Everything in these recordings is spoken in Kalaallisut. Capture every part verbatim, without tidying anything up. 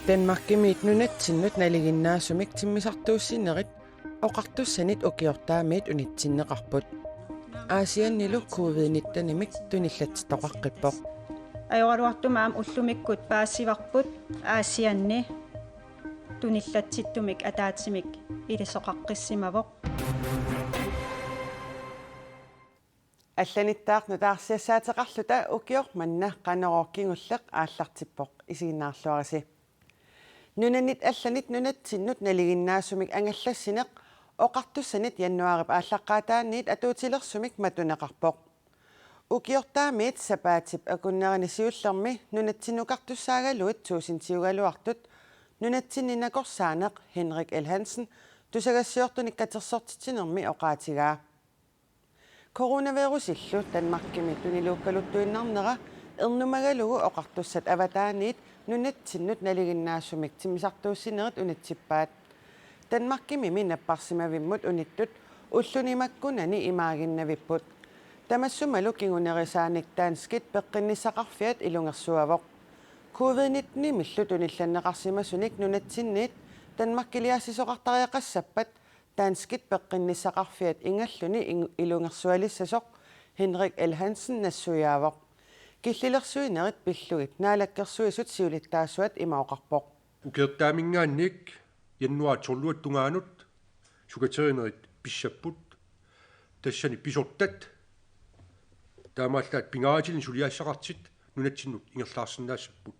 Danmarkimiit nunatsinnut nalinginnaasumik timmisartuussinerit oqartussanit ukiortaamiit unitsinneqarput. Aasiannilu covid nittenimik tunillatsittoqaqqippoq. Ajoraluartumik aamma ullumikkut paasivarput Aasianni tunillatsittumik ataatsimik ilisoqaqqissimavoq. Allanittaaq nutaarsiassaateqarluta ukioq manna Qanorooq kingulleq aallartippoq, isiginnaarluarisi. Nunanit allanit nunatsinnut nalinginnaasumik angallassineq oqartussanit januaarip aallaqqaataaniit atuutilersumik matuneqarpoq. Ukiortaamiit sapaatip akunnerini siullermi nunatsinnukartussaagaluit tuusintiugaluartut nunatsinni nakorsaaneq Henrik L. Hansen tusagassiortunik katersortitsinermi oqaatigaa. Coronavirusillu Danmarkimi tuniluukkaluttuinnarnera ernumagalugu oqartussat avataaniit nunatsinnut nalinginnaasumik timmisartuussinerit unitsippaat. Danmarkimimi napparsimavimmut unittut ulluni makkunani imaaginnavipput. Tamassumalu kingunerisaanik danskit peqqinnissaqarfiat ilungersuavoq. Covid nittenimillu tunillanneqarsimasunik nunatsinniit Danmarkiliaasisoqartariaqassappat danskit peqqinnissaqarfiat ingalluni ing-, ilungersualissasoq Henrik L. Hansen nassuiaavoq. Killilersuinerit pillugit Naalakkersuisut siulittaasuat ima oqarpoq. Ukiortaaminngaanniit januaarip tolviata tungaanut sukaterinerit pissapput. Tassani pisortat taamaallaat pingaartilluni suliassaqartut nunatsinnut ingerlaarsinnaassapput.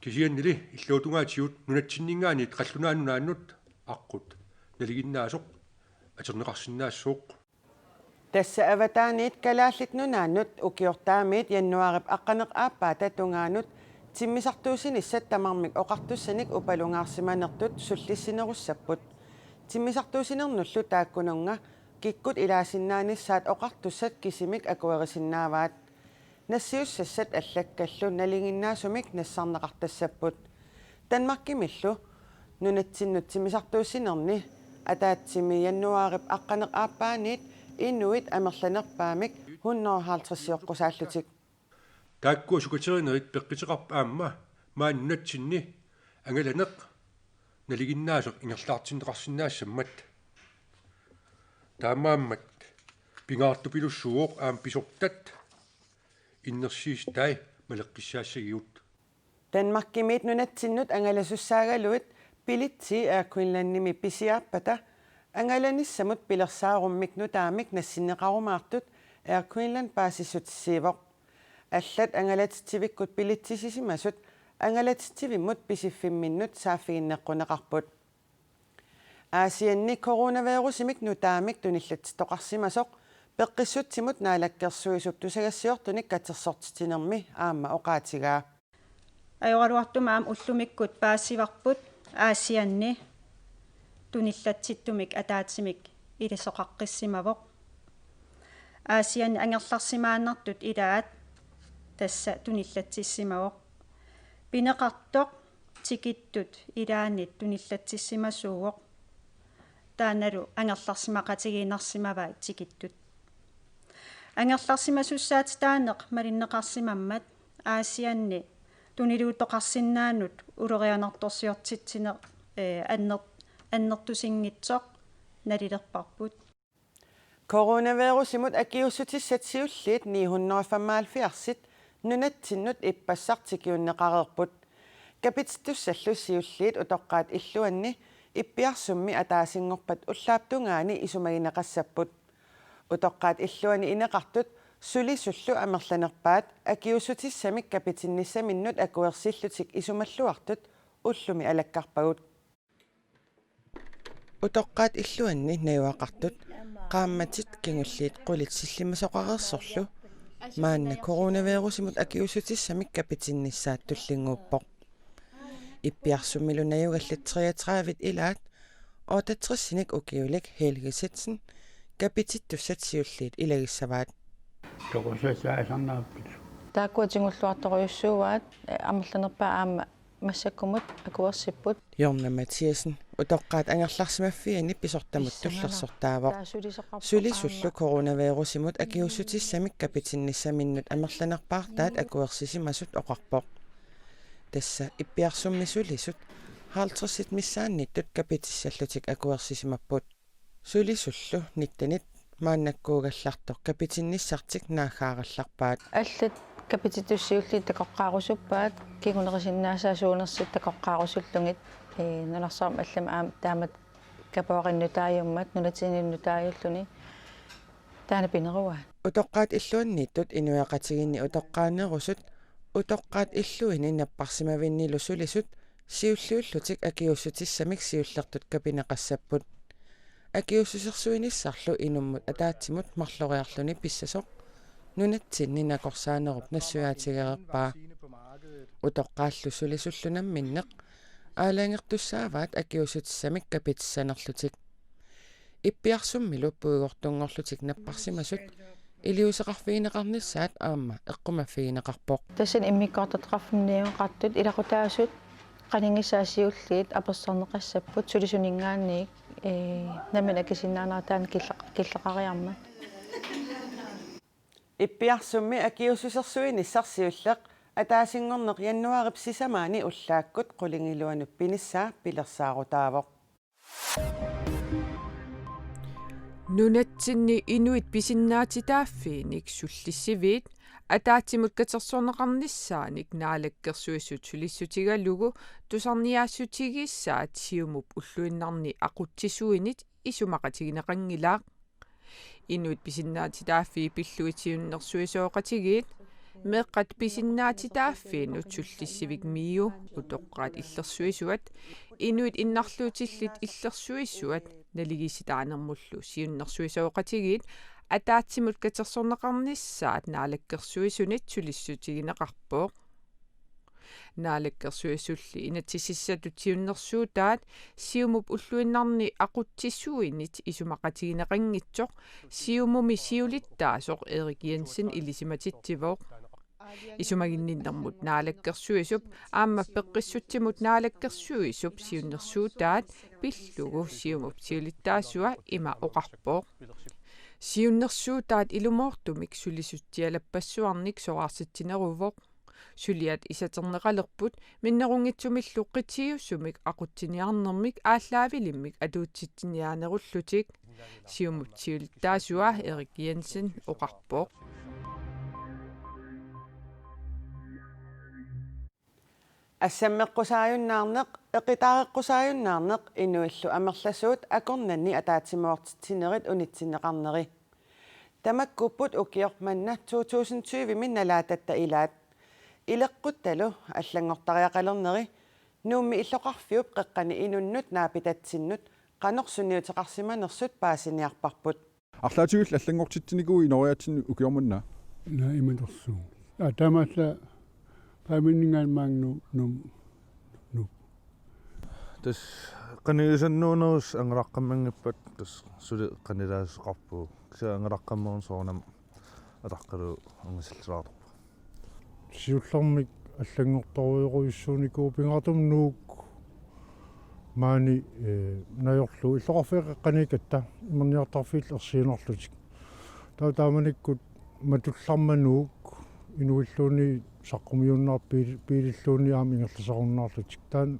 Kisiannili illuatungaatigut nunatsinninngaanniit Qallunaat Nunaannut aqqut nalinginnaasoq atorneqarsinnaassaaq. Tassa avataaniit Kalaallit Nunaannut ukiortaamiit januaarip aqqaneq-aappaata tungaanut timmisartuussinissat tamarmik oqartussanik upalungaarsimanertut sullissinerussapput. Timmisartuussinernullu taakkununnga kikkut ilaasinnaanissaat oqartussat kisimik akuerisinnaavaat. Nassiussassat allakkallu nalinginnaasumik nassarneqartassapput. Danmarkimillu nunatsinnut timmisartuussinerni ataatsimi januaarip aqqaneq-aappaaniit inuit amerlanerpaamik hundrede og halvtreds-ioqqusaallutik. Taakkua sukaterinerit peqqiteqarput aamma maani nunatsinni angalaneq nalinginnaasoq ingerlaartinneqarsinnaassammat. Taamaammat pingaartupilussuuvoq aamma pisortat innersuussisai maleqqissaassagigut. Danmarkimiit nunatsinnut angalasussaagaluit billetsi Air Greenlandimi pisiaappata angalanissamut pilersaarummik nutaamik nassinneqarumaartut Air Greenland paasissutissiivoq. Allat angalatitsivikkut billetsisisimasut angalatitsivimmut pisiffimminnut saaffiginneqquneqarput. Aasianni coronavirusimik nutaamik tunillatsittoqarsimasoq peqqissutsimut Naalakkersuisup tusagassiortunik katersortitsinermi aamma oqaatigaa. Ajoraluartumik aamma ullumikkut paasivarput Aasianni tunillatsittumik ataatsimik ilisoqaqqissimavoq. Aasianni angerlarsimaannartut ilaat tassa tunillatsissimavoq. Pineqartoq tikittut ilaannit tunillatsissimasuuvoq. Taannalu angerlarsimaqatigiinnarsimavai tikittut. Angerlarsimasussaatitaaneq malinneqarsimammat Aasianni tuniluuttoqarsinnaanut ulorianartorsiortitsineq, ee, anner-, annertusinngitsoq nalilerparput. Coronavirusimut akiuussutissat siulliit ni hundrede og femoghalvfjerds nunatsinnut ippassaq tikiunneqareerput. Kapitittussallu siulliit utoqqaat illuanni Ippiarsummi ataasinngorpat ullaap tungaani isumagineqassapput. Utoqqaat illuanni ineqartut sulisullu amerlanerpaat akiuussutissamik kapitinnissaminnut akuersillutik isumalluartut ullumi alakkarpagut. Utoqqaat illuanni najugaqartut qaammatit kingulliit qulit sillimasoqareersorlu maanna coronavirusimut akiuussutissamik kapitinnissaat tullinnguuppoq. Ippiarsummilu najugallit treogtredive ilaat otteogtresinik ukiulik Helge Sitsen kapitittussat siulliit ilagissavaat. Toqusassaasarnaapput. Taakkua tigulluartorujussuuaat, eh, amerlanerpaat aamma Massakkumut akuersipput. Jonna Mathiassen utoqqaat angerlarsimaffianni pisortamut tullersortaavoq. Sulisullu coronavirusimut akiuussutissamik kapitinnissaminnut amerlanerpaartaat akuersisimasut oqarpoq. Tassa Ippiarsummi sulisut halvtredsit missaanniittut kapitissallutik akuersisimapput. Sulisullu nittenit maannakkuugallartoq kapitinnissartik naaggaarallarpaat. Allat kapititut siulliit takoqqaarusuppaat, kingunerisinnaasai suunersut takoqqaarusullugit, ee, nunarsuarmi allami aamma taamatut kapoorinnutaajummat nunatsinni nutaajulluni taanna pineruaat. Utoqqaat illuanniittut inuiaqatigiinni utoqqaanerusut utoqqaat illuini napparsimavinnilu sulisut siulliullutik akiuussutissamik siullertut kapineqassapput. Akiuussusersuinissarlu inummut ataatsimut marloriarluni pissasoq nunatsinni nakorsaanerup nassuiaatigereerpaa. Utoqqaallu sulisullu namminneq aalajangertussaavaat akiuussutissamik kapitissanerlutik. Ippiarsummilu puigortunngorlutik napparsimasut iliuuseqarfigineqarnissaat aamma eqqumaffigineqarpoq. Tassani immikkoortortaqarfimmi najugaqartut ilaqutaasut qanigissaat siulliit apersorneqassapput sulisuninngaanniit, ee, nammineq akisinnaanera taanna kille-, killeqariarmat. Ippiarsummi akiuussusersuinissaq siulleq ataasinngorneq januaarip sisamaani ullaakkut qulingiluanut pinissaa pilersaarutaavoq. Nunatsinni inuit pisinnaatitaaffiinik sullissiviit ataatsimut katersorneqarnissaanik Naalakkersuisut sulissutigalugu tusarniaassutigissaat Siumup ulluinnarni aqutsisuinit isumaqatigineqanngilaq. Inuit pisinnaatitaaffii pillugit siunnersuisoqatigiit, meeqqat pisinnaatitaaffiinut sullissivik M I U, utoqqaat illersuisuat, inuit innarluutillit illersuisuat, naligiissitaanermullu siunnersuisoqatigiit, ataatsimut katersorneqarnissaat Naalakkersuisunit sulissutigineqarpoq. Naalakkersuisulli inatsisissatut siunnersuutaat Siumup ulluinnarni aqutsisuinit isumaqatigineqanngitsoq Siumumi siulittaasoq Erik Jensen ilisimatitsivoq. Isumaginninnermut Naalakkersuisup aamma Peqqissutsimut Naalakkersuisup siunnersuutaat pillugu Siumup siulittaasua ima oqarpoq: Siunnersuutaat ilumoortumik sulisutsialappassuarnik soraarsitsineruvoq. Suliat isaterneqalerput minnerunngitsumillu qitiusumik aqutsiniarnermik aallaavilimmik atuutsitsiniaanerullutik, Siumup siulittaasua Erik Jensen oqarpoq. Assammeqqusaajunnaarneq, eqitaareqqusaajunnaarneq inuillu amerlasuut akornanni ataatsimoortitsinerit unitsinneqarneri. Tamakkuupput ukioq manna to tusind tyve-mi nalaatatta ilaat. Ileqquttalu allanngortariaqalerneri Nuummi illoqarfiup qeqqani inunnut naapitatsinnut qanoq sunniuteqarsimanersut paasiniarparput. Arlaatigullu allanngortitsinikuuit inooriaatsinnut ukioq manna? Naa, imatorsuuvoq. Aa, taamaallaat fem-inninngaanniit maanga Nuup, Nuup, Nuup. Tassa qanigisannuunerusut angalaqqammanngippat tassa suli qanilaasoqarpugut. Kisianni angalaqqammerneq soorunami ataqqalu angusilluartarpoq. Siullermik allanngortorujorujussuunikuuvoq, pingaartumik Nuuk maani, ee, najorlugu illoqarfiit qeqqaniikkatta imerniartarfiillu ersiginerlutik. Taava taamanikkut matullarmat Nuuk inuilluunniit saqqumiunnaarput, biil-, biililluunniit aamma ingerlasarunnaarlutik. Taanna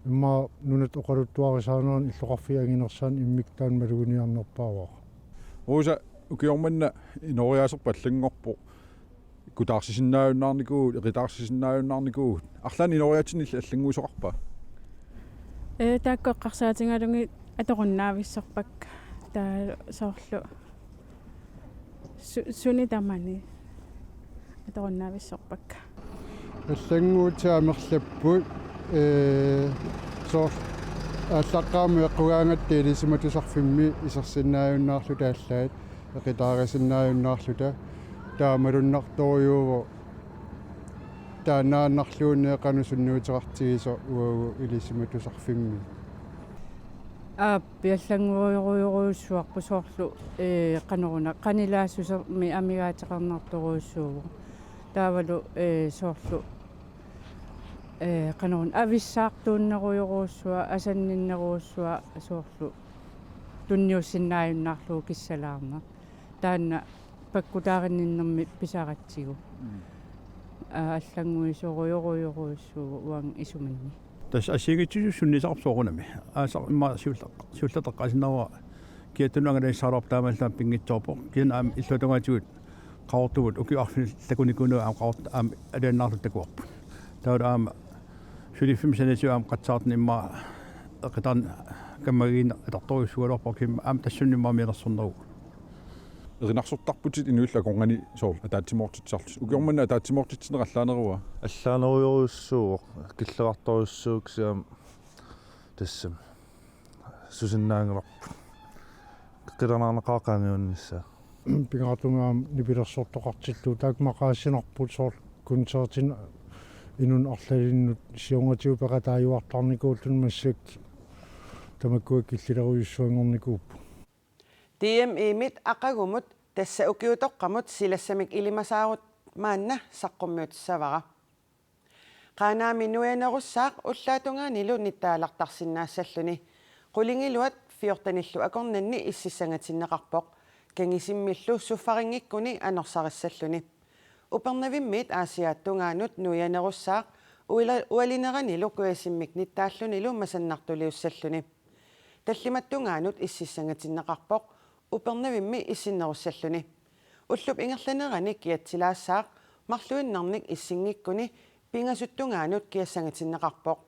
immaqa nunatta oqaluttuarisaanerani illoqarfiit anginersaanni immikkut taanna maluginiarnerpaavara. Rosa, ukioq manna inooriaaserput allanngorpoq. Ikkutaarsisinnaajunnaarnikuuvugut, eqitaarsisinnaajunnaarnikuuvugut. Arlaannik inooriaatsinnilli allannguisoqarpa? Ee, taakku eqqarsaatigalugit atorunnaavissorpakka. Taava soorlu su-, suni tamani atorunnaavissorpakka. Allannguutit amerlapput, ee, soorlu aallaqqaammut eqqugaangatta Ilisimatusarfimmi isersinnaajunnaarluta allaat, eqitaarisinnaajunnaarluta, taamalunnartorujuuvoq taannaannarluunniit qanoq sunniuteqartigisoq uagut Ilisimatusarfimmi. Aap, allannguujorujorujussuarput soorlu, ee, qanoruna, qanilaassusermik amigaateqarnartorujussuuvoq. Taavalu, ee, soorlu Ee, qanoruna avissaartuunnerujorujussuaq, asanninnerujussuaq soorlu tunniussinnaajunnaarlugu kissalaarneq. Taanna pakkutaarinninnermi pisaratsigu. Mm. Aa, allannguisorujorujorujussuuvoq uanga isumanni. Tassa assigiinngitsut sunniuteqarput soorunami. Aasaq immaqa siulla-, siullertut eqqaasinnaavara kiattut angalanissaagaluarput taamaallaat pinngitsoorpoq. Kisianni aamma illuatungaatigut Qaqortumut ukiut arfineq-takunikuuneq aamma Qaqortut aamma alianaarlutik takuarput. Taavalu aamma suliffimmi saniatigut aamma qatsaartuni immaqa eqitaani kammagiinneq atortorujussuugaluarpoq, kisianni aamma tassunga immaqa mianersorneruvoq. Erinarsortarputit inuillu akornanni soorlu ataatsimoortitsisarlutit. Ukioq manna ataatsimoortitsineq allaanerua? Allaanerujorujussuuvoq, killeqartorujussuuvoq kisianni tassami susinnaanngilarput. Qilanaarneqaaq qaangiunnissaa. Pingaartumik aamma nipilersortoqartillugu taakku maqaassinarput soorlu koncertinik inunnut arlalinnut siornatigut peqataajuartarnikuulluni massakkut tamakkua killilerujussuanngornikuupput. D M I-mit aqagumut tassa ukiutoqqamut silassamik ilimasaarut maanna saqqummiutissavara. Qaanaami nuianerussaaq ullaatungaanilu nittaalartarsinnaassalluni. Qulingiluat fjortenillu akornanni ississangatinneqarpoq. Kangisimmillu suffaringikkuni anorsarissalluni. Upernavimmiit Aasiaat tungaanut nuianerussaaq uila-, ualineranilu kujasimmik nittaallunilu masannartuliussalluni. Tallimat tungaanut ississangatinneqarpoq Upernavimmi issinnerussalluni. Ullup ingerlanerani kiatsilaassaaq marluinnarnik issinngikkuni pingasut tungaanut kiassangatinneqarpoq.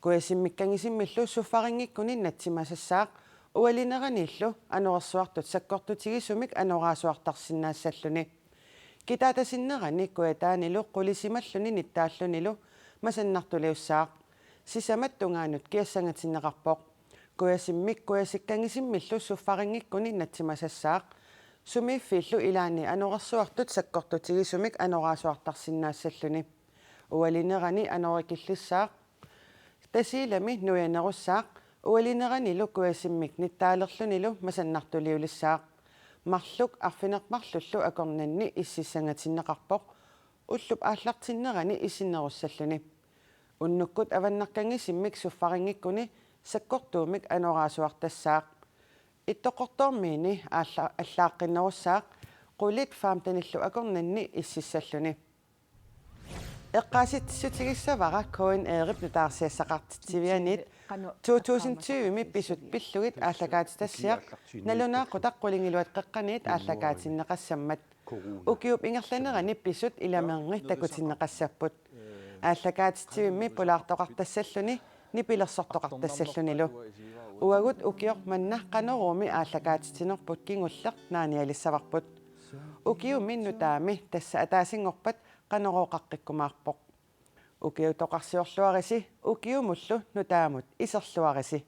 Kujasimmik kangisimmillu suffaringikkuni natsimasassaaq ualineraniillu anorersuartut sakkortutigisumik anoraasuartarsinnaassalluni. Kitaatasinnerani kujataanilu qulisimalluni nittaallunilu masannartuliussaaq. Sisamat tungaanut kiassangatinneqarpoq. Kujasimmik kujasikkangisimmillu suffaringikkuni natsimasassaaq. Sumiiffiillu ilaanni anorersuartut sakkortutigisumik anoraasuartarsinnaassalluni. Ualinerani anorikillissaaq. Tasiilami nuianerussaaq ualineranilu kujasimmik nittaalerlunilu masannartuliulissaaq. Marluk arfineq-marlullu akornanni ississangatinneqarpoq ullup aallartinnerani issinnerussalluni. Unnukkut avannarkangisimmik suffaringikkuni sakkortuumik anoraasuartassaaq. Ittoqqortoormiini aalla-, allaaqqinnerussaaq qulit femtenillu akornanni ississalluni. Eqqaasitsissutigissavara K N R-ip nutaarsiassaqartitsivianiit to tusind tyve-mi pisut pillugit aallakaatitassiaq nalunaaqutaq qulingiluat qeqqaniit aallakaatinneqassammat. Ukiup ingerlanerani pisut ilamerni takutinneqassapput. Aallakaatitsivimmi pulaartoqartassalluni nipilersortoqartassallunilu. Uagut ukioq manna Qanoruumi aallakaatitsinerput kingulleq naanialissavarput. Ukiumi nutaami tassa ataasinngorpat Qanorooqaqqikkumaarpoq. Ukiutoqarsiorluarisi, ukiumullu nutaamut iserluarisi.